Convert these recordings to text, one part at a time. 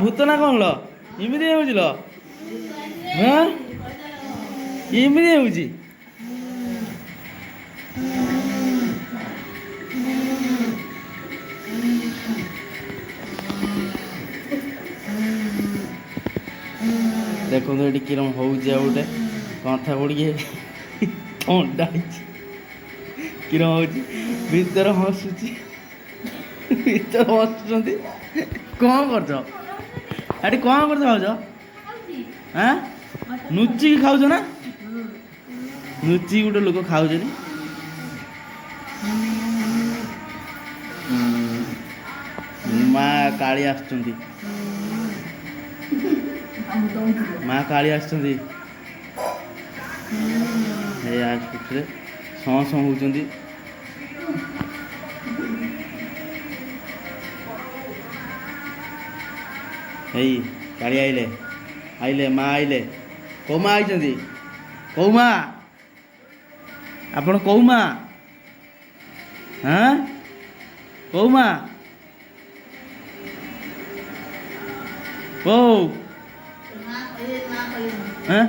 ଭୂତ ନା କ'ଣ ଲୋ? ଏମିତି ହେଉଛି ଲୋ? ହଁ, ଏମିତି ହେଉଛି। ଦେଖନ୍ତୁ ଏଠି କିରମ ହେଉଛି। ଆଉ ଗୋଟେ କନ୍ଥା ପଡ଼ିକି ଥଣ୍ଡା ହେଇଛି, କିରମ ହେଉଛି। ଭିତରେ ହସୁଛି, ଭିତରେ ହସୁଛନ୍ତି। କ'ଣ କରୁଛ ଏଠି? କ'ଣ କରୁଛ ଭାଉଜ? ଆଁ, ଲୁଚିକି ଖାଉଛ ନା? ଲୁଚିକି ଗୋଟେ ଲୋକ ଖାଉଛନ୍ତି। ମା କାଳି ଆସୁଛନ୍ତି, ମା କାଳି ଆସୁଛନ୍ତି। ଏଇ ପିଠିରେ ସଁ ସଁ ହଉଛନ୍ତି। ଏଇ କାଳି ଆଇଲେ, ଆଇଲେ, ମା ଆଇଲେ। କୋଉ ମା ଆଇଛନ୍ତି? କୋଉ ମା ଆପଣ? କୋଉ ମା? ହଁ, କୋଉ ମା? କୋଉ? ହଁ,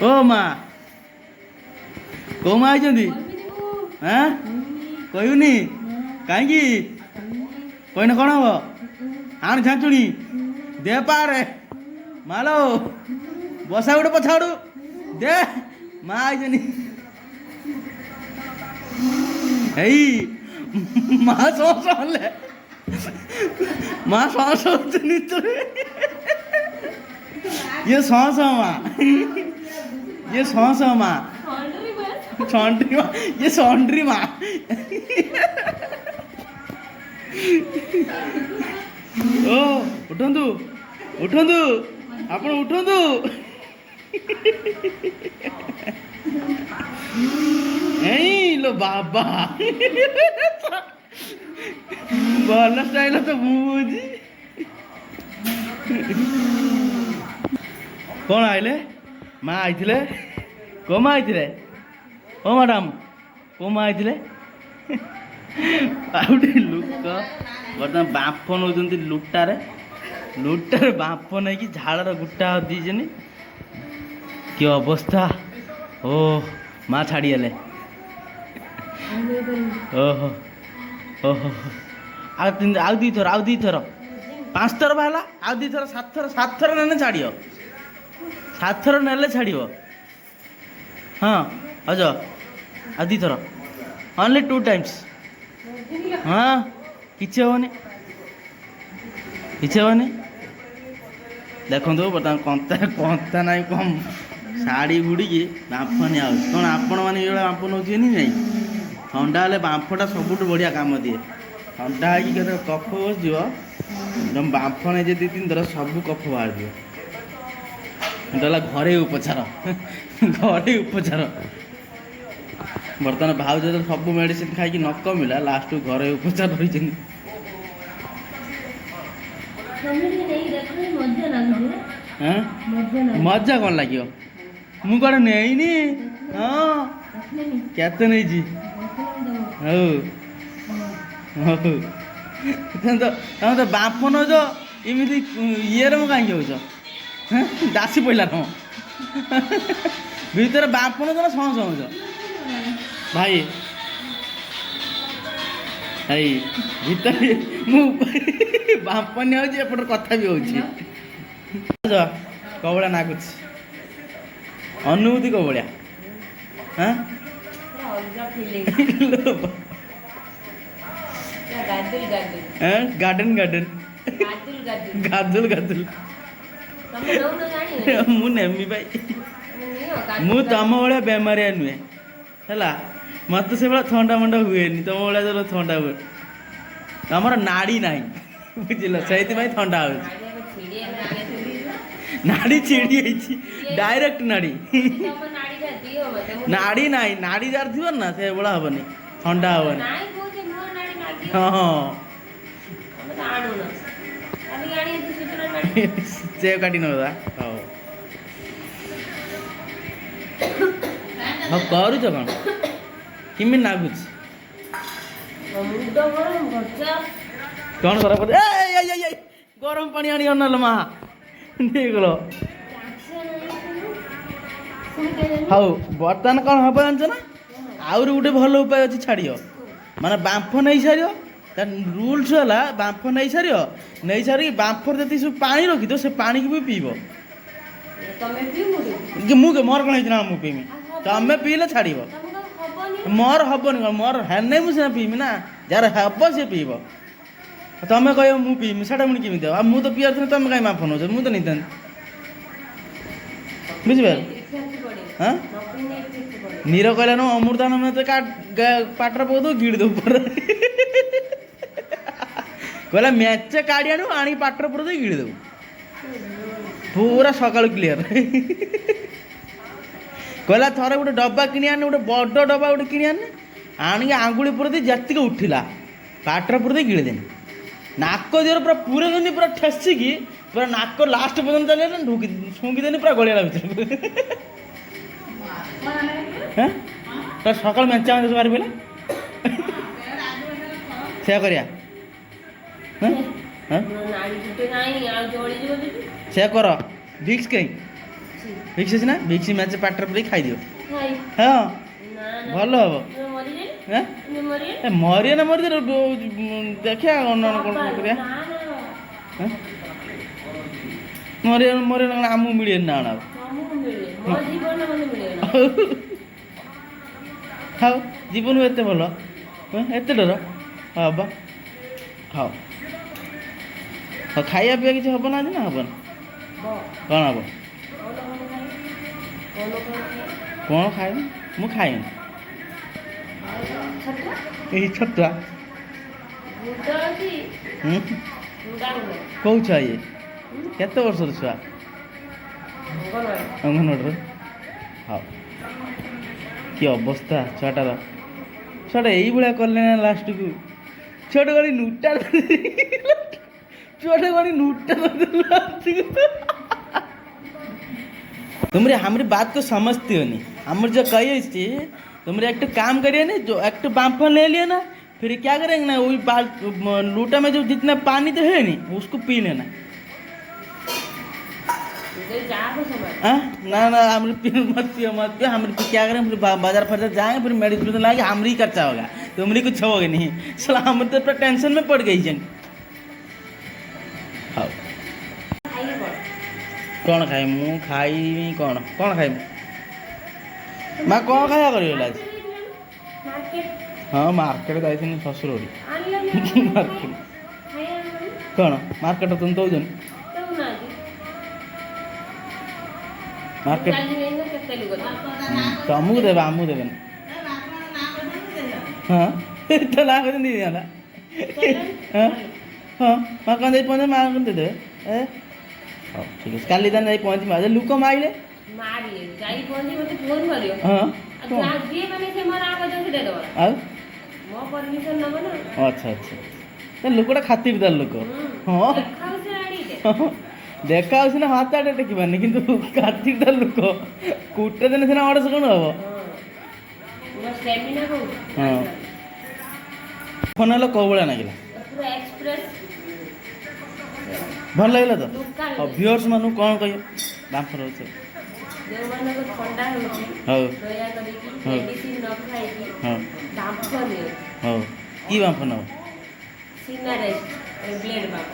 ଓ ମା, କୋଉ ମା ଆଇଛନ୍ତି? ହଁ, କହିବୁନି କାହିଁକି? କହିନେ କ'ଣ ହବ? ଆଣ ଛାଞ୍ଚୁଣି ଦେ ପାରେ ମାଲୋ, ବସା ଗୋଟେ ପଛ ଆଡୁ ଦେ। ମା ଆଇଛନ୍ତି। ଏଇ ମା ସଁ ସଁ ହେଲେ, ମା ସଁ ସଁ ହଉଛନ୍ତି ଭିତରେ। ଇଏ ସଁ ସଁ ମା, ଇଏ ସଁ ସଁ ମା, ସଣ୍ଡ୍ରି ମା, ଇଏ ସଣ୍ଡ୍ରି ମା। ଓ ଉଠନ୍ତୁ, ଉଠନ୍ତୁ ଆପଣ, ଉଠନ୍ତୁ। ଏଇ ଲୋ ବାବା, ଭଲ ଷ୍ଟାଇଲ ତ। ମୁଁ ବୁଝି କ'ଣ ଆଇଲେ? ମା ଆଇଥିଲେ? କୋଉ ମା ଆଇଥିଲେ? ଓ ମ୍ୟାଡ଼ାମ, କୋଉ ମା ଆଇଥିଲେ? ଆଉ ଗୋଟେ ଲୋକ ବର୍ତ୍ତମାନ ବାମ୍ଫ ନେଉଛନ୍ତି ଲୁଟାରେ, ଲୁଟାରେ ବାମ୍ଫ ନେଇକି ଝାଳର ଗୁଟା ଦେଇଛନ୍ତି। କି ଅବସ୍ଥା! ଓ ମା ଛାଡ଼ିଗଲେ। ଓହୋ ଓହୋ, ଆଉ ତିନି, ଆଉ ଦୁଇଥର, ଆଉ ଦୁଇଥର, ପାଞ୍ଚ ଥର ବାହାରିଲା। ଆଉ ଦୁଇଥର, ସାତ ଥର, ସାତ ଥର ନେଲେ ଛାଡ଼ିବ, ସାତ ଥର ନେଲେ ଛାଡ଼ିବ। ହଁ ଅଜ, ଆଉ ଦୁଇଥର, ଅନଲି ଟୁ ଟାଇମ୍ସ। ହଁ, କିଛି ହେବନି, କିଛି ହେବନି। ଦେଖନ୍ତୁ ବର୍ତ୍ତମାନ କନ୍ତା, କନ୍ତା ନାହିଁ କମ୍ ଶାଢ଼ୀ ଗୁଡ଼ିକି ବାମ୍ଫ ନିଆହେଉଛି। କ'ଣ ଆପଣମାନେ ଏଇଭଳିଆ ବାମ୍ଫ ନେଉଥିବେନି? ନାଇଁ, ଥଣ୍ଡା ହେଲେ ବାମ୍ଫଟା ସବୁଠୁ ବଢ଼ିଆ କାମ ଦିଏ। ଥଣ୍ଡା ହେଇକି କେତେବେଳେ କଫ ବସିଯିବ, ବାମ୍ଫ ନେଇଯିବ ଦୁଇ ତିନି ଥର, ସବୁ କଫ ବାହାରିଯିବ। ଏଇଟା ହେଲା ଘରୋଇ ଉପଚାର, ଘରୋଇ ଉପଚାର। ବର୍ତ୍ତମାନ ଭାଉଜ ଯେତେବେଳେ ସବୁ ମେଡ଼ିସିନ ଖାଇକି ନ କମିଲା, ଲାଷ୍ଟକୁ ଘରୋଇ ଉପଚାର ରହିଛନ୍ତି। ହଁ, ମଜା କ'ଣ ଲାଗିବ? ମୁଁ କୁଆଡ଼େ ନେଇନି। ହଁ, କେତେ ନେଇଛି? ହଉ ହଉ, ତମେ ତ ବାମ୍ଫ ନେଉଛ ଏମିତି ଇଏରେ, ମୁଁ କାହିଁକି ହେଉଛ? ଦାସି ପଇଲା ତମ ଭିତରେ। ବାମ୍ଫ ନେଉଛ ନା ସଁ ସଁ ହେଉଛ ଭାଇ? ଏଇ ଭିତରେ ମୁଁ ବାମ୍ଫ ନିଆଉଛି, ଏପଟରେ କଥା ବି ହେଉଛି। କୋଉ ଭଳିଆ ନାଗୁଛି ଅନୁଭୂତି? କୋଉ ଭଳିଆ? ହଁ, ଗାର୍ଡେନ ଗାର୍ଡେନ, ଗାଦୁଲ ଗାଦୁଲ। ମୁଁ ନେମି ଭାଇ, ମୁଁ ତମ ଭଳିଆ ବେମାରିଆ ନୁହେଁ, ହେଲା? ମତେ ସେଭଳିଆ ଥଣ୍ଡା ମଣ୍ଡା ହୁଏନି। ତମ ଭଳିଆ ଯେତେବେଳେ ଥଣ୍ଡା ହୁଏ, ତମର ନାଡ଼ି ନାହିଁ ବୁଝିଲ, ସେଇଥିପାଇଁ ଥଣ୍ଡା ହଉଛି। ନାଡ଼ି ଛିଡ଼ି ଯାଇଛି ଡାଇରେକ୍ଟ। ନାଡ଼ି, ନାଡ଼ି ନାହିଁ। ନାଡ଼ି ଯାର ଥିବ ନା, ସେଭଳିଆ ହବନି, ଥଣ୍ଡା ହବନି। ହଁ, ସେ କାଟି ନେବ। ହଉ ହଉ, କରୁଛ କ'ଣ? କେମିତି ଲାଗୁଛି? ମୁଣ୍ଡ ଗରମ, ଭଜା। କ'ଣ ଖରାପ? ଏ ଏଇ ଏଇ ଏଇ, ଗରମ ପାଣି ଆଣି ଅନାଲ ମା ଦେଇଗଲ। ହଉ, ବର୍ତ୍ତମାନ କ'ଣ ହବ ଜାଣିଛ ନା? ଆହୁରି ଗୋଟେ ଭଲ ଉପାୟ ଅଛି। ଛାଡ଼ିବ ମାନେ ବାମ୍ଫ ନେଇ ସାରିବ। ତା ରୁଲ୍ସ ହେଲା, ବାମ୍ଫ ନେଇ ସାରିବ, ନେଇ ସାରିକି ବାମ୍ଫରେ ଯେତିକି ସବୁ ପାଣି ରଖିଥିବ, ସେ ପାଣିକି ବି ପିଇବ। ତମେ ପିଇ, ମୁଁ ପିଇବି। କି ମୁଁ ମୋର କ'ଣ ହେଇଛି ନା ମୁଁ ପିଇମି? ତମେ ପିଇଲେ ଛାଡ଼ିବ। ତମକୁ ହବନି। ମୋର ହବନି କ'ଣ? ମୋର ହେନେ ମୁଁ ସିନା ପିଇମି ନା। ଯାହାର ହବ ସେ ପିଇବ। ତମେ କହିବ ମୁଁ ପିଇମି, ସେଇଟା ପୁଣି କେମିତି ହବ? ଆଉ ମୁଁ ତ ପିଇବାର ଥିଲେ ତମେ କାହିଁ ବାମ୍ଫ ନେଉଛ? ମୁଁ ତ ନେଇଥାନ୍ତି, ବୁଝିପାରିଲ? ଇଫେକ୍ଟ ପଡିବ। ହଁ। ନ ପିଇଲେ ଇଫେକ୍ଟ ପଡିବ। ନୀର କହିଲା ନା, ଅମୃତାନ ମତେ ପାଟରେ ପକଉଦବୁ, ଗିଳି ଦବୁ ପରେ। କହିଲା ମେଞ୍ଚେ କାଢ଼ି ଆଣିବୁ, ଆଣିକି ପାଟରେ ପୁରେଇ ଦେଇ ଗିଳି ଦବୁ ପୁରା, ସକାଳୁ କ୍ଲିୟର। କହିଲା ଥରେ ଗୋଟେ ଡବା କିଣି ଆଣିନି, ଗୋଟେ ବଡ଼ ଡବା ଗୋଟେ କିଣି ଆଣିନି, ଆଣିକି ଆଙ୍ଗୁଳି ପୁରେଇ ଦେଇ ଯେତିକି ଉଠିଲା ପାଟରେ ପୁରେଇ ଦେଇ ଗିଳିଦେନି। ନାକ ଦିହରେ ପୁରା ପୁରେଇ ଦେନି, ପୁରା ଠେସିକି ପୁରା ନାକ ଲାଷ୍ଟ ପର୍ଯ୍ୟନ୍ତ ଚାଲିଗଲା, ଢୁକି ଶୁଙ୍ଘିଦେନି, ପୁରା ଗଳିଗଲା ଭିତରକୁ। ହେଁ, ତ ସକାଳୁ ମେଞ୍ଚା ମେଞ୍ଚା ବାହାରି ପଡ଼ିଲା। ସେୟା କରିବା। ହେଁ ହେଁ। ନାଡ଼ି ଗୋଟେ ନାହିଁ, ଆଉ ଜଳିଯିବ ଯଦି। ସେୟା କର। ଭିକ୍ସ କାହିଁ? ଭିକ୍ସ ଅଛି ନା? ଭିକ୍ସ ମେଞ୍ଚେ ପାଟିରେ ପୁରେଇ ଖାଇଦିଅ। ଖାଇ ହଁ। ନା ନା। ଭଲ ହବ। ତୁମେ ମରିଯାଇନି। ହେଁ। ତୁମେ ମରିଯାଇନି। ଏ ମରିବ ନା, ମରିଯିବ, ଦେଖିବା କ'ଣ କ'ଣ କରିବା। ନା ନା। ହେଁ? ମରିବ ମରିବ ନା, ଆମକୁ ମିଳିବନି ନା କ'ଣ ଆଉ? ତମକୁ ମିଳିବ, ମୋ ଜୀବନ ମୋତେ ମିଳିବ ନା। ହଉ, ଜୀବନକୁ ଏତେ ଭଲ। ହଁ, ଏତେ ଡର ହବ? ହଉ ହଉ, ଖାଇବା ପିଇବା କିଛି ହବ ନା ଆଜି, ନା ହବନି? କ'ଣ ହବ? କଣ କଣ ଖାଇବ? କଣ କଣ ଖାଇବ? କ'ଣ ଖାଇବି? ମୁଁ ଖାଇନି। ଛତୁଆ। ଏଇ ଛତୁଆ। ଗୁଣ୍ଡ ଅଛି। ହୁଁ। ଗୁଣ୍ଡା ଗୁଣ୍ଡ। କୋଉ ଛୁଆ ଇଏ? କେତେ ବର୍ଷର ଛୁଆ? ଅଙ୍ଗନବାଡ଼ି। ଅଙ୍ଗନବାଡ଼ିର। ହଉ, କି ଅବସ୍ଥା ଛୁଆଟାର! ଛୁଆଟା ଏଇଭଳିଆ କଲେ ନା, ଲାଷ୍ଟକୁ ଛୁଆଟା ଗଣି ନୁଟା, ଛୁଆଟା ଗଣି ନୁଟା। तुमरे हमारी बात को समझती हो नहीं। हम जो कही, तुमरे एक तो काम करिए ना, जो एक तो बाम्फल ले लिया ना, फिर क्या करेंगे ना, वही बाल लोटा में जो जितना पानी तो है नहीं, उसको पी लेना। ଯାହାକୁ ସମାନ। हाँ, ना ना, हम पियो मत, पियो मत, पियो। हम क्या करें फिर? बाजार फजार जाएंगे, फिर मेडिसिन लाएंगे, हमारी ही खर्चा होगा, तुम्हारी कुछ होगा नहीं। साला हम तो पूरा टेंशन में पड़ गई जन। ହଉ। ଖାଇଲେ କଣ? କ'ଣ ଖାଇବି ମୁଁ? ଖାଇବି କ'ଣ? କ'ଣ ଖାଇବି ମା? କ'ଣ ଖାଇବା କରିବ ଆଜି? ମାର୍କେଟ। ହଁ, ମାର୍କେଟ ଯାଇଥିଲି ଶ୍ୱଶୁର। ଆଣିଲନି। ମାର୍କେଟ। ଖାଇବା ଆଣିଲନି। କ'ଣ ମାର୍କେଟ ତୁମେ ଦଉଛନ୍ତି? ଦଉନାହାନ୍ତି। ମାର୍କେଟ। କାଲି ଯାଇକି କେତେ ଲୋକ ଦେବେ? ତମକୁ ଦେବେ, ଆମକୁ ଦେବେନି। ହଁ, ତ ନା କରିଛନ୍ତି ଦେଇଦିଅନ୍ତା। ହଁ ହଁ, ମା କଣ ଯାଇ ପହଞ୍ଚେ, ମା କଣ ଦେଇଦେବେ। ଏ ହଉ, ଠିକ୍ ଅଛି, କାଲି ତାହେଲେ ଯାଇ ପହଞ୍ଚିବା। ଯେ ଲୋକ ମାଇଲେ? ମାରିଲେ ଯାଇ ପହଞ୍ଚି ମତେ ଫୋନ କରିବ। ହଁ। ଆଉ କ'ଣ? ଯାହା ଯିଏ ମାନେ ସେ ମୋ ନାଁ କହିଛନ୍ତି ଦେଇଦବ। ଆଉ ମୋ ପରମିସନ ନବ ନା। ଆଚ୍ଛା ଆଚ୍ଛା, ତା ଲୋକଟା ଖାତିରଦାର ଲୋକ। ହଁ। ଦେଖାଉ ସେ ଆଣିଟେ। ଦେଖା ଆଉ ସିନା ହାତ ଆଡ଼େ ଟେକିପାରୁନି, କିନ୍ତୁ ଖାତିରଦାର ଲୋକ। କୁଟେ ଦେଲେ ସିନା ଅଡ଼ସ କ'ଣ ହବ। ହଁ, ମୋ ଷ୍ଟେମିନା କୋଉଠି? ହଁ। ଫୋନ୍ ହେଲେ କୋଉ ଭଳିଆ ଲାଗିଲା? ପୁରା ଏକ୍ସପ୍ରେସ। ଭଲ ଲାଗିଲା ତ? ଦୋକାନ। ହଉ, ଭିଉଅର୍ସ ମାନଙ୍କୁ କ'ଣ କହିବ ବାମ୍ଫର ବିଷୟରେ? ଯେଉଁମାନଙ୍କୁ ଥଣ୍ଡା ହେଉଛି, ହଉ। ଦୟା କରିକି ହଉ। ମେଡିସିନ ନ ଖାଇକି ହଁ ବାମ୍ଫ ନିଅ। ହଉ, କି ବାମ୍ଫ ନେବ? ସିନାରେଷ୍ଟ ଟ୍ୟାବଲେଟ୍ ବାମ୍ଫ।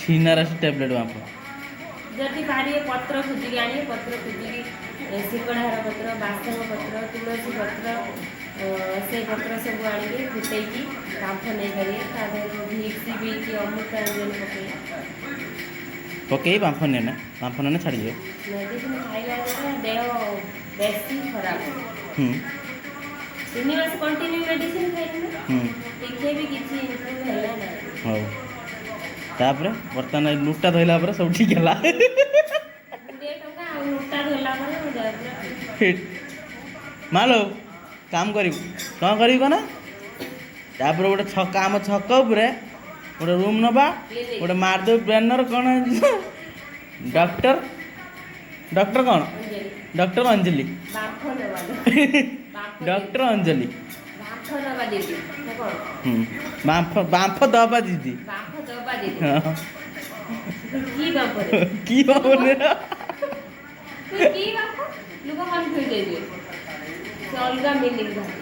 ସିନାରେଷ୍ଟ ଟ୍ୟାବଲେଟ୍ ବାମ୍ଫ। ଯଦି ପାରିବେ ପତ୍ର ଖୋଜିକି ଆଣିବେ। ପତ୍ର ଖୋଜିକି ସିଙ୍ଗଡ଼ାହାର ପତ୍ର, ବାସଙ୍ଗ ପତ୍ର, ତୁଳସୀ ପତ୍ର, ସେ ପତ୍ର ସବୁ ଆଣିକି ଫୁଟେଇକି ବାମ୍ଫ ନେଇପାରିବେ। ତା ଦେହରୁ ଭିକ୍ସ ବି କି ଅମୃତାଞ୍ଜନ ପକେଇ ପକେଇ ବାମ୍ଫ ନିଅ ନା, ବାମ୍ଫ ନେଲେ ଛାଡ଼ିଯିବ। ମେଡ଼ିସିନ ଖାଇଲା ଦ୍ୱାରା ଦେହ ବେଶୀ ଖରାପ ହେବ। 3 ମାସ କଣ୍ଟିନ୍ୟୁ ମେଡ଼ିସିନ ଖାଇଲି ନା, ଟିକେ ବି କିଛି ଇମ୍ପ୍ରୁଭ୍ ହେଲା ନାହିଁ। ହଉ, ତାପରେ ବର୍ତ୍ତମାନ ଏଇ ଲୁଟା ଧୋଇଲା ପରେ ସବୁ ଠିକ୍ ହେଲା। 20 ଟଙ୍କା ଆଉ ନୋଟା ଧୋଇଲା ପରେ ମୋ ଦେହ ପୁରା ଠିକ୍। ଫିଟ୍। ମାଲୋ, କାମ କରିବୁ, କ'ଣ କରିବୁ କହନା? ତାପରେ ଗୋଟେ ଛକ, ଆମ ଛକ ଉପରେ ଗୋଟେ ରୁମ୍ ନେବା। କ୍ଲିନିକ୍। ଗୋଟେ ମାରିଦେବୁ ବ୍ୟାନର। କ'ଣ? ଡକ୍ଟର, ଡକ୍ଟର କ'ଣ? ଅଞ୍ଜଳି। ଡକ୍ଟର ଅଞ୍ଜଳି। ବାମ୍ଫ ନେବା, ବାମ୍ଫ। ଡକ୍ଟର ଅଞ୍ଜଳି। ବାମ୍ଫ ନେବା ଦିଦି ନା କ'ଣ? ହୁଁ, ବାମ୍ଫ ବାମ୍ଫ ଦବା ଦିଦି। ବାମ୍ଫ ଦବା ଦିଦି। ହଁ। କି ବାମ୍ଫ ଦେବେ? କି ବାମ୍ଫ? କି ବାମ୍ଫ? ଲୋକ କନଫ୍ୟୁଜ୍ ହେଇଯିବେ, ସେ ଅଲଗା ମିନିଂ ଭାବେ।